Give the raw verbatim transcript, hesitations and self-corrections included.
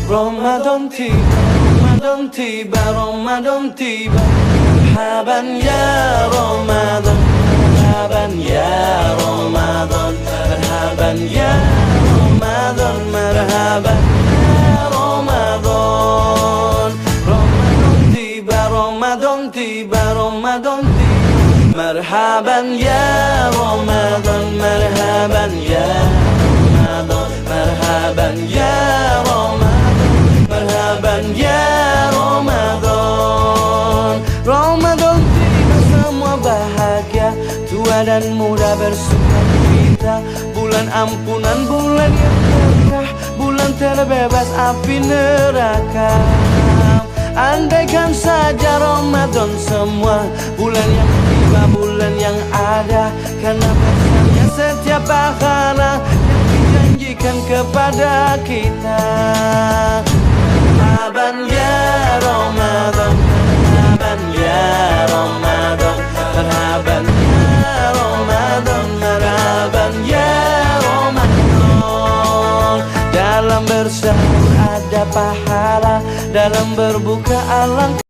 Ramadan tiba, Ramadan tiba, Ramadan tiba. Marhaban ya Ramadan, marhaban ya Ramadan, marhaban ya Ramadan, marhaban ya Ramadan. Ramadan tiba, Ramadan tiba, Ramadan tiba. Marhaban ya Ramadan, marhaban ya Ramadan, marhaban ya Ramadan, marhaban ya Ramadan. Ramadan tiba, semua bahagia, tua dan muda bersukacita. Bulan ampunan, bulan yang berkah, bulan terbebas api neraka. Andaikan saja Ramadan semua, bulan yang tiba, bulan yang ada, karena besarnya setiap pahala yang dijanjikan kepada kita. Marhaban ya Ramadan, marhaban ya Ramadan, marhaban ya Ramadan, marhaban ya Ramadan. Dalam bersahur ada pahala, dalam berbuka alangkah